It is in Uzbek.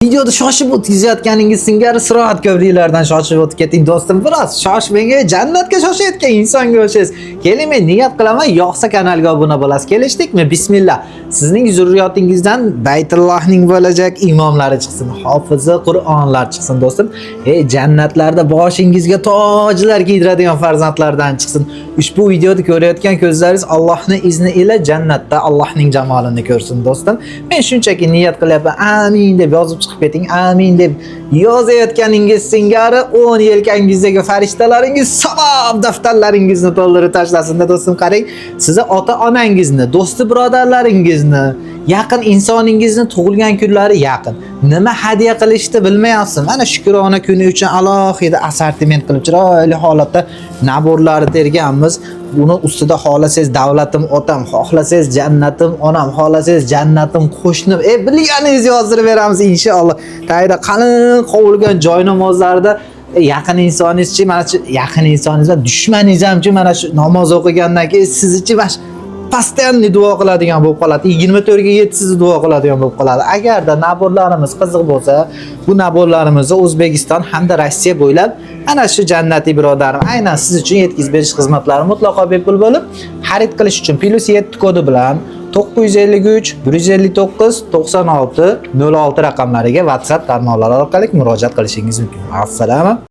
Videoda shoshib o'tkazayotganingiz singari siroat ko'priklardan shoshib o'tib keting, do'stim. Biroz shoshmang, jannatga shoshayotgan insonga o'xshaysiz. Keling, men niyat qilaman, yoqsa kanalga obuna bo'lasiz. Kelishdikmi? Bismillah. Sizning zurriyotingizdan Baytullohning bo'lajak imomlari chiqsin, hofizi Qur'onlar chiqsin, do'stim. Ey, jannatlarda boshingizga tojlar kiydiradigan farzandlardan chiqsin. Ushbu videoni ko'rayotgan ko'zlaringiz Allohning izni ila jannatda Allohning jamolini ko'rsin, do'stim. Men shunchaki niyat qilyapman. Amin deb yozib chiqib keting. Amin deb yozayotganingiz singari o'ng yelkangizdagi farishtalaringiz savob daftarlaringizni to'ldirib tashlasin, do'stim. Qarang, sizni ota-onangizni, do'sti birodarlaringizni, yaqin insoningizni tug'ilgan kunlari yaqin. Nima hadya qilishni bilmayapsiz. Mana Shukrona kuni uchun alohida assortiment qilib chiroyli holatda набор larni terganmiz. Buni ustida xohlasangiz davlatim otam, xohlasangiz jannatim onam, xohlasangiz jannatim qo'shnim. Bilganingizni yozdirib beramiz inshaalloh. Tagida qalin qovurilgan joy namozlarida yaqin insoningizchi, mana shu yaqin insoningiz va dushmaningiz hamchi mana shu namoz o'qigandan keyin sizni mana shu постоянный duo qiladigan bo'lib qoladi. 24 ga 7 sizni duo qiladigan bo'lib qoladi. Agarda набор larimiz qiziq bo'lsa, bu набор larimizni O'zbekiston hamda Rossiya bo'ylab ana shu jannatiy birodarim aynan siz uchun yetkazib berish xizmatlari mutlaqo bepul bo'lib, xarid qilish uchun +7 kodi bilan 953 159 96 06 raqamlariga WhatsApp tarmoqlari orqali murojaat qilishingiz mumkin. Assalomu.